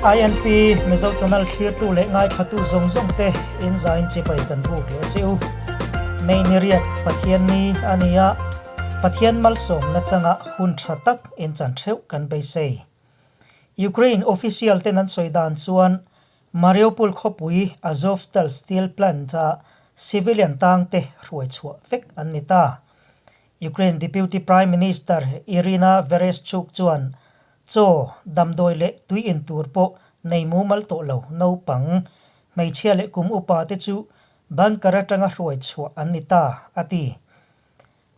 INP Mizo Channel thlirtu leh ngaithlatu zawng zawng te in zain chipai kan buk leh che u. May ni riat Pathian ni a ni a, Pathian malsawmna changa hun tha tak in chan theuh kan beisei. Ukraine official ten an sawi dan chuan Mariupol khawpui Azovstal steel plant a civilian tangte hruai chhuah vek an ni ta. Ukraine Deputy Prime Minister Iryna Vereshchuk chuan chaw, damdawi leh tui in tur pawh nei mumal tawh lo naupang, hmeichhia leh kum upa te chu bunker atanga hruai chhuah an ni ta, a ti.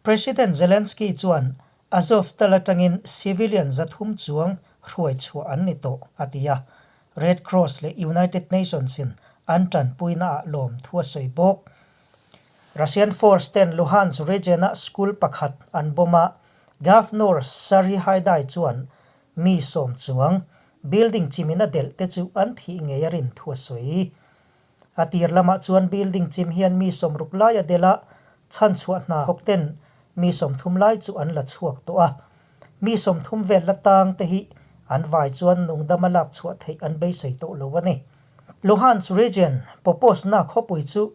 President Zelensky chuan Azovstal atangin civilian 300 chuang hruai chhuah an ni tawh, a ti a. Red Cross leh United Nations in an tanpuina ah lawm thu a sawi bawk. Russian force ten Luhansk region a school pakhat an bomb a, Governor Serhiy Haidai chuan mi 10 chuang building chimin a delh te chu an thih ngei a rin thu a sawi. A tir lamah chuan building chim hian mi 60 lai a delh a, chhanchhuah hna hawk ten mi 30 lai chu an la chhuak tawh a. Mi 30 vel la tang te hi an vai chuan nungdama lak chhuah theih an beisei tawh lo a ni. Luhansk region Popasna khawpui chu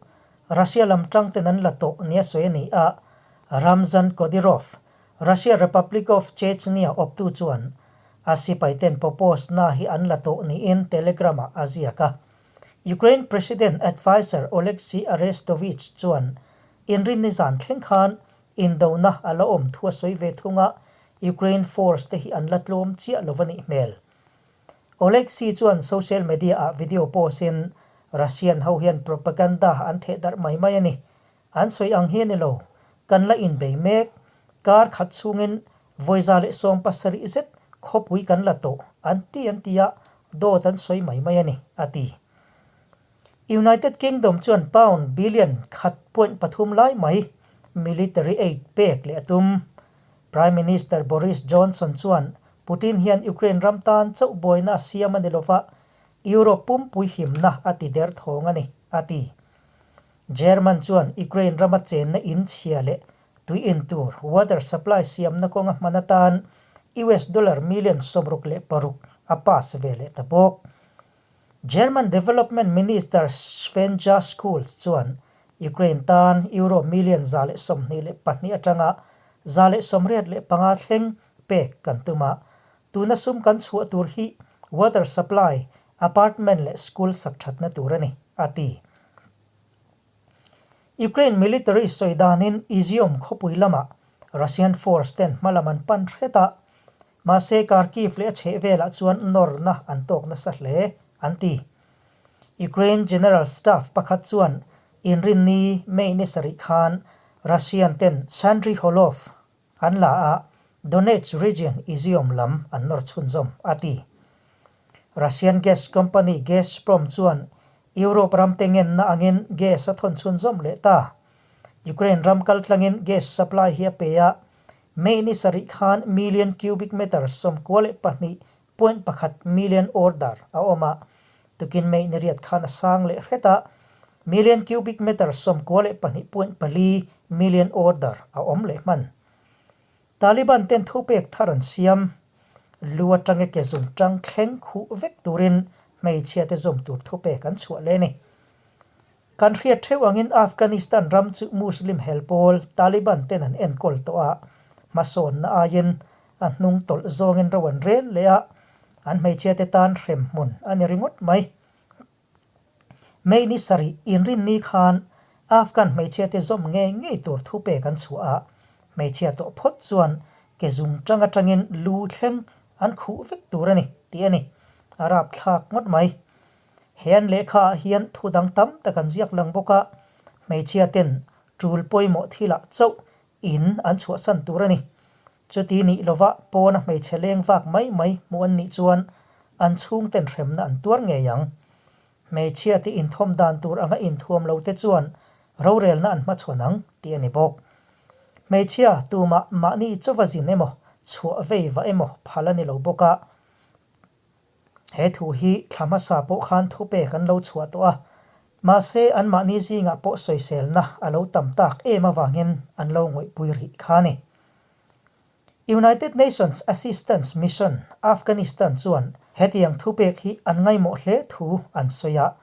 Russia lam tang ten an la tawh nia sawi a ni a, Ramzan Kadyrov, Russia Republic of Chechnya awptu chuan a sipai ten Popasna hi an la tawh niin Telegram-ah a ziak a. Ukraine President Adviser Oleksiy Arestovych chuan inrinni zan thleng khan indona a la awm thu a sawi ve thung a, Ukraine force te hi an la tlawm chiah lo a nih hmel. Oleksiy chuan social media ah video post in Russian ho hian propaganda an theh darh mai mai a ni. An sawi ang hi a ni lo. Kan la inbei mek. Kar khat chhungin vawi 170 zet khawpui kan la tawh an ti an ti a, dawt an sawi mai mai a ni, a ti. United Kingdom chuan pound billion 1.3 lai mai military aid pek leh a tum. Prime Minister Boris Johnson chuan Putin hian Ukraine ram tan chauh buaina a siam a ni lova, Europe pumpui himna a ti der thawng a ni, a ti. German chuan Ukraine rama chenna in chhia leh tui in tur, water supply, siamna kawnga hman atan US dollar million 66 a pass ve leh ta bawk. German Development Minister Svenja Schulz chuan Ukraine tan Euro million 122 atanga 185 thleng pek kan tum a, tuna sum kan chhuah tur hi water supply, apartment leh school sak thatna tur a ni, a ti. Ukraine military sawi danin Izium khawpui lamah Russian force ten hmalam an pan hret a, mahse Kharkiv leh a chhehvelah chuan nawrna an tawk nasa hle, an ti. Ukraine General Staff pakhat chuan inrinni May ni sarih khan Russian ten Shandryholove an la a, Donetsk region Izium lam an nawr chhunzawm, a ti. Russian gas company Gazprom chuan Europe ram te ngenna angin gas a thawn chhunzawm leh ta. Ukraine ram kal tlangin gas supply hi a pe a, May ni sarih khan million cubic meter 92.1 million order a awm a, tukin May ni riat khan a sang leh hret a, million cubic meter 92.4 million order a awm leh hman. Taliban ten thupek thar an siam. Lu atanga ke zum tang thleng khuh vek turin hmeichhia te zawm tur thupek an chhuah leh a ni. Kan hriat theuh angin Afghanistan ram chu Muslim hel pawl Taliban ten an enkawl tawh a, hmasawnna aiin a hnung tawlh zawngin ro an rel leh a, an hmeichhia te tan hrem hmun a ni ringawt mai. May ni sarih inrinni khan Afghan hmeichhia te zawm ngei ngei tur thupek an chhuah a, hmeichhia tawh phawt chuan ke zung tang atangin lu thleng an khuh vek tur a ni tih a ni. A rapthlak ngawt mai. He an lehkha ah hian thu dang tam tak an ziak lang bawk a, hmeichhia ten tul pawimawh thilah chauh in an chhuahsan tur a ni. Chuti nih lova pawna hmeichhe leng vak mai mai hmuh an nih chuan an chhungten hremna an tuar ngei ang. Hmeichhia te inthawm dan tur anga inthuam lo te chuan rorelna an hmachhawn ang tih a ni bawk. Hmeichhia tumah mahni chauva zin emaw chhuah vei va emaw phal a ni lo bawk a. He thu hi thla hmasa pawh khan thupek an lo chhuah tawh a, mahse anmahni zingah pawh sawiselna a lo tam tak em avangin an lo ngawihpui rih kha a ni. United Nations Assistance Mission, Afghanistan chuan Hetiang thupek hi an ngaimawh hle thu an sawi a.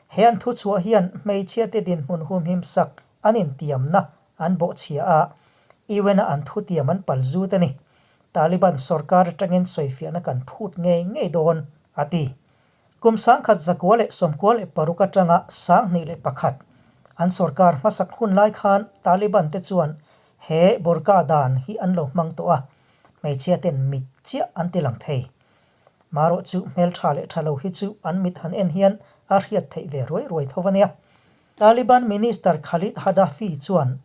He an thuchhuah hian hmeichhiate dinhmun humhim sak an intiamna an bawhchhia a, UN-a an thutiam an pal zut a ni. Taliban sorkar atangin sawifiahna kan phut ngei ngei dawn, a ti. Kum 1996 atanga 2001 an sorkar hmasak hun lai khan Taliban te chuan he burqa dan hi an lo hmang tawh a, hmeichhia ten mit chiah an ti lang thei. Marawh chu hmeltha leh tha lo hi chu an mit han en hian a hriat theih ve ruai ruai tho a nia. Taliban Minister Khalid Hadafi chuan,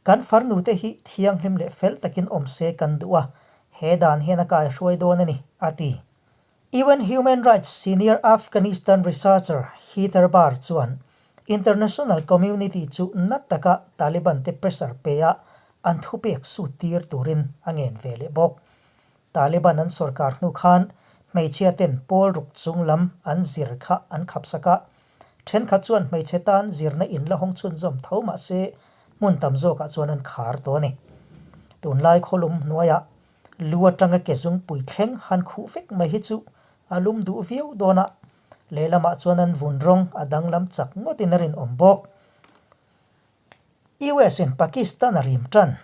Kan farnute hi thianghlim leh fel takin awm se kan duh a, he dan hian a kaihruai dawn a ni, a ti. UN Human Rights Senior Afghanistan Researcher Heather Barr chuan international community chu na taka Taliban te pressure pe a an thupek sut tir turin a ngen ve leh bawk. Taliban an sorkar hnu khan hmeichhia ten pawl ruk chung lam an zir kha an khap sak a, thenkhat chuan hmeichhe tan zirna in la hawng chhunzawm tho mah se hmun tam zawkah chuan an khar tawh a ni. Tunlai khawlum hnuaiah Lu atanga ke zungpui thleng han khuh vek mai hi chu a lum duh viau dawn a, lehlamah chuan an vun rawng a danglam chak ngawtin a rinawm bawk. US in Pakistan a rim tan.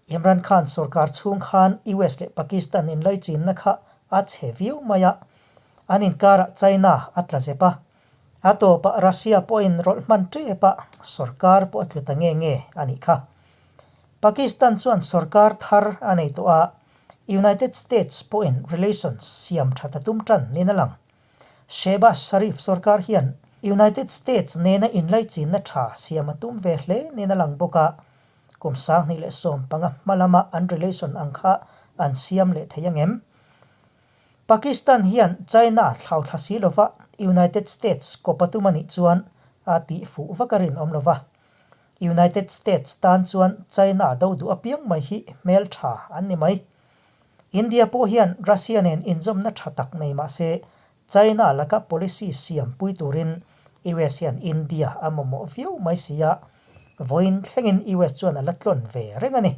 Imran Khan sorkar chhung khan US leh Pakistan inlaichinna kha a chhe viau mai a, an inkarah China a tla zep a, a tawpah Russia pawhin rawlh hman tep a, sorkar pawh a tlu ta nge nge a nih kha. Pakistan chuan sorkar thar a nei tawh a, United States pawhin relations siam that a tum tan niin a lang. Shehbaz Sharif sorkar hian United States nena inlaichinna tha siam a tum ve hle niin a lang bawk a, kum 2015 hma lama an relation ang kha an siam leh thei ang em? Pakistan hian China thlau thla si lova United States kawp a tum a nih chuan a tih fuh vak a rinawm lova. United States tan chuan China do duh apiang mai hi hmel tha an ni mai. India pawh hian Russia nen inzawmna tha tak nei mah se China laka policy siam pui turin US hian India a mamawh viau mai si a, vawiin thlengin US chuan a la tlawn ve reng a ni.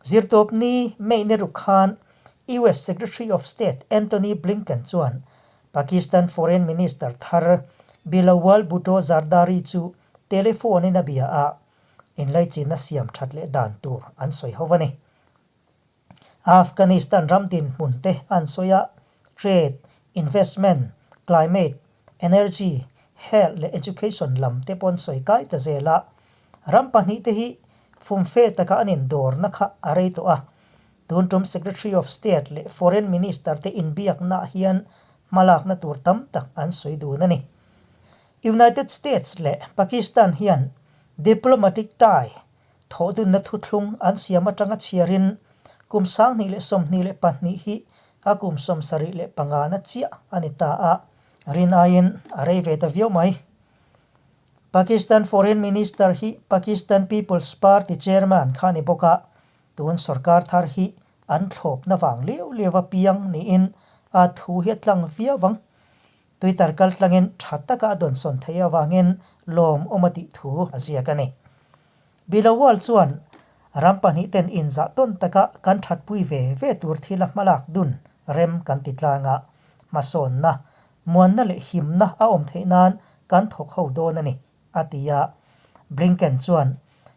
Zirtawpni May ni ruk khan US Secretary of State Antony Blinken chuan Pakistan Foreign Minister thar Bilawal Bhutto Zardari chu Telephone in a bia a, inlaichinna siam that leh dan tur an sawi ho a ni. Afghanistan ram dinhmun te an sawi a, trade, investment, climate, energy, health leh education lam te pawh an sawi kai ta zel a. Ram pahnihte hi fumfe taka an indawrna kha a rei tawh a. Tun tum Secretary of State leh Foreign Minister te inbiaknaah hian hmalakna tur tam tak an sawi dun a ni. United States leh Pakistan hian diplomatic tie thawhdunna thuthlung an siam atanga chhiarin kum 2022 hi a kum 75 na chiah a ni ta a, rin aiin a rei ve ta viau mai. Pakistan Foreign Minister hi Pakistan People's Party Chairman kha a ni bawk a, tun sorkar thar hi an thlawpna vang liau liau a piang niin a thu hi a tlang viau ang. Twitter kaltlangin tha taka a dawnsawn theih avangin lawmawm a tih thu a ziak a ni. Bilawal chuan ram pahnihten inzah tawn taka kan thatpui ve ve tur thil a hmalak dun rem kan ti tlang a, hmasawnna, muanna leh himna a awm theih nan kan thawk ho dawn a ni, a ti a. Blinken chuan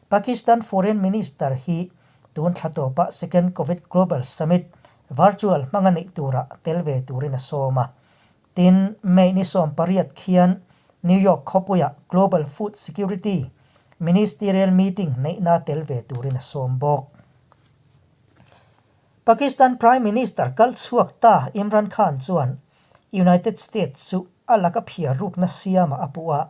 Pakistan Foreign Minister hi tun thla tawpa Second Covid Global Summit virtual hmanga neih turah tel ve turin a sawm a. Tin, May ni 18 khian New York khawpuiah Global Food Security Ministerial Meeting neihna tel ve turin a sawm bawk. Pakistan Prime Minister kal chhuak ta Imran Khan chuan United States chu a laka phiar rukna siamah a puh a,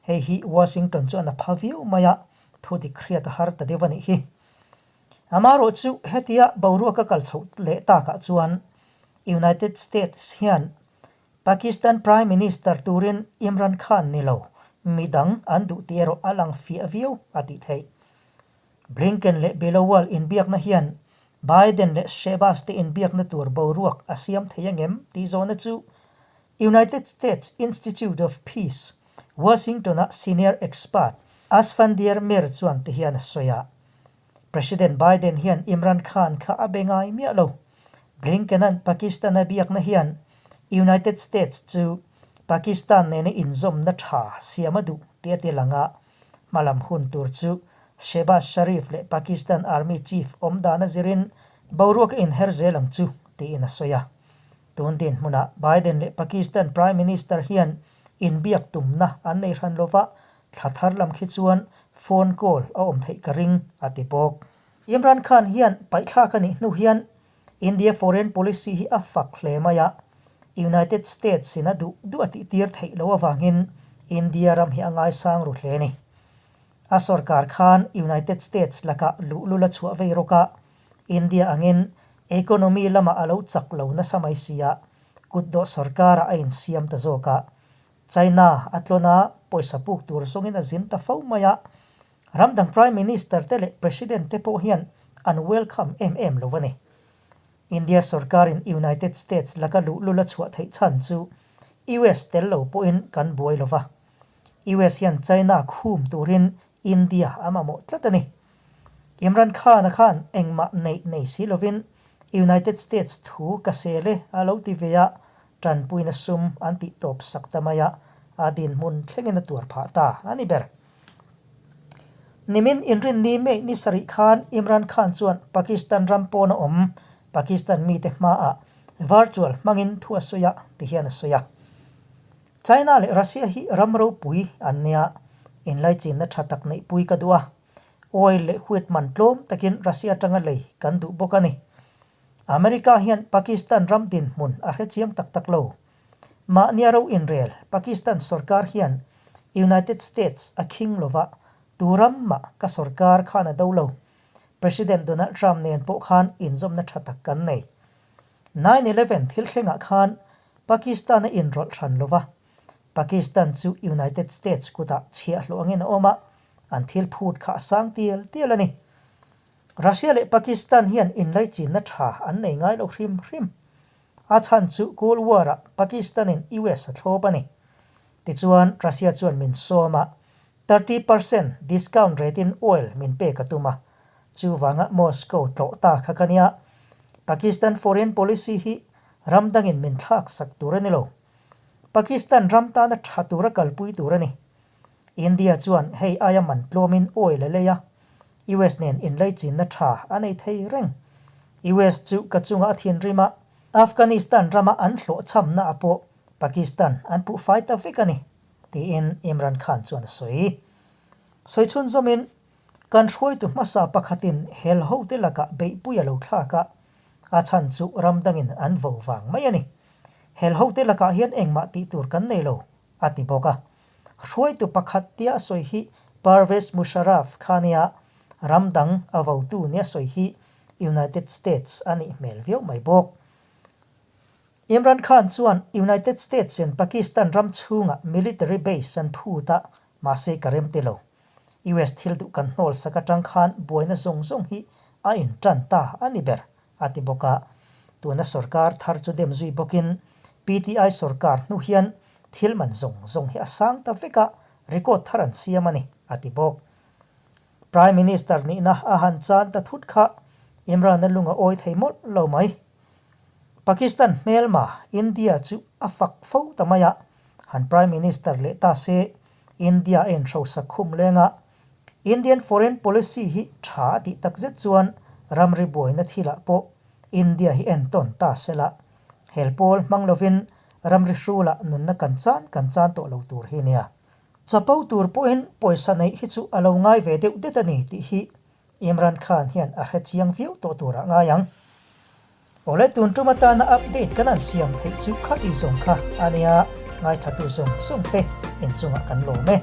hei hi Washington chuan a pha viau mai a, thu dik hriat a har ta deuh a nih hi. Amaherawh chu hetia boruak a kal chhoh leh takah chuan United States hian Pakistan Prime Minister turin Imran Khan ni lo midang an duh tih erawh a lang fiah viau a tih theih. Blinken leh Bilawal inbiakna hian Biden leh Shehbaz te inbiakna tur boruak a siam thei angem tih zawhna chu United States Institute of Peace, Washington-a senior expert Asfandyar Mir chuan ti hian a sawi a. President Biden hian Imran Khan kha a be ngai miah lo. Blinken-a'n Pakistan a biakna hian United States chu Pakistan nena inzawmna tha siam a duh tih a ti lang a, hmalam hun tur chu Shehbaz Sharif leh Pakistan Army Chief awm dan a zirin boruak a inher zel ang chu tiin a sawi a. Tun dinhmunah Biden leh Pakistan Prime Minister hian inbiak tumna an nei hran lova, thla thar lam khi chuan phone call a awm theih ka ring, a ti bawk. Imran Khan hian paihthlak a nih hnu hian India foreign policy hi a fak hle mai a, United States in a duh duh a tihtir theih loh avangin India ram hi a ngaisang ru hle a ni. A sorkar khan United States lakah luhlul a chhuah vei rawk a, India angin economy lamah a lo chak lo nasa mai si a, kutdawh sorkarah a insiam ta zawk a. China a tlawn a, pawisa puk tur zawngin a zin ta fo mai a, Ramdang Prime Minister te leh President te pawh hian an welcome em em lo a ni. India sorkarin United States laka luhlul a chhuah theih chhan chu US tel lo pawhin kan buai lo va. US hian China khum turin India a mamawh tlat a ni. Imran Khan-a khan engmah neih nei si lovin United States thu ka sel e a lo ti ve a, tanpuina sum an tih tawp sak ta mai a, a dinhmun thlengin a tuar phah ta a ni ber. Nimin inrinni May ni sarih khan Imran Khan chuan Pakistan ram pawna awm Pakistan mite hmaah virtual hmangin thu a sawi a ti hian a sawi a. China leh Russia hi ram ropui an nia, inlaichinna tha tak neihpui ka duh a, oil leh wheat man tlawm takin Russia atanga lei kan duh bawk a ni. America hian Pakistan ram dinhmun a hrechiang tak tak lo. Mahnia ro inrel Pakistan sorkar hian United States a khing lova tu ram mah ka sorkar khan a do lo. President Donald Trump nen pawh khan inzawmna tha tak kan nei. 9/11 thil thlengah khan Pakistan a inrawlh hran lova, Pakistan chu United States kutah chhiahhlawh angin a awm a, an thil phut kha a sang tial tial a ni. Russia leh Pakistan hian inlaichinna tha an nei ngai lo hrim hrim. A chhan chu Cold War-ah Pakistan-in US a thlawp a ni. Tichuan, Russia chuan min sawm a, 30% discount rate-in oil min pek a tum a. Chuvanga Moscow tlawh ta kha ka nia. Pakistan foreign policy hi ram dangin min thlak sak tur a ni lo. Pakistan ram tana tha tura kalpui tur a ni. India chuan hei aia man tlawmin oil a lei a, US nen inlaichinna tha a nei thei reng. US chu ka chunga a thinrim a, Afghanistan rama an hlawhchhamna ah pawh Pakistan an puh fai ta vek a ni, tiin Imran Khan chuan a sawi. Sawi chhunzawmin, Kan hruaitu hmasa pakhatin hel hote lakah beihpui a lo thlak a, a chhan chu ram dangin an vo vang mai a ni. Hel hote lakah hian engmah tih tur kan nei lo, a ti bawk a. Hruaitu pakhat tia a sawi hi Pervez Musharraf kha nia, ram dang a votu nia sawi hi United States a nih hmel viau mai bawk. Imran Khan chuan United States in Pakistan ram chhungah military base an phut a, mahse ka rem ti lo. US thil duh kan hnawl sak atang khan buaina zawng zawng hi a intan ta a ni ber, a ti bawk a. Tuna sorkar thar chu dem zui bawkin PTI sorkar hnu hian thil man zawng zawng hi a sang ta vek a, record thar an siam a ni, a ti bawk. Prime Minister nihna a han chan ta thut kha Imran-a lung a awi thei mawlh lo mai. Pakistan hmelma India chu a fak fo ta mai a, han Prime Minister leh ta se India a inhrosak khum leng a, Indian foreign policy hi tha a tih takzet chuan ramri buaina thilah pawh India hi entawn ta sela, hel pawl hmang lovin ramri hrulah nunna kan chan kan chan tawh lo tur hi nia. Chapo tur pawhin pawisa neih hi chu a lo ngai ve deuh det a ni tih hi Imran Khan hian a hre chiang viau tawh turah ngai ang. Awle tun tum atana update kan an siam theih chu khati zawng kha a nia, ngaithatu zawng zawng te inchungah kan lawm e.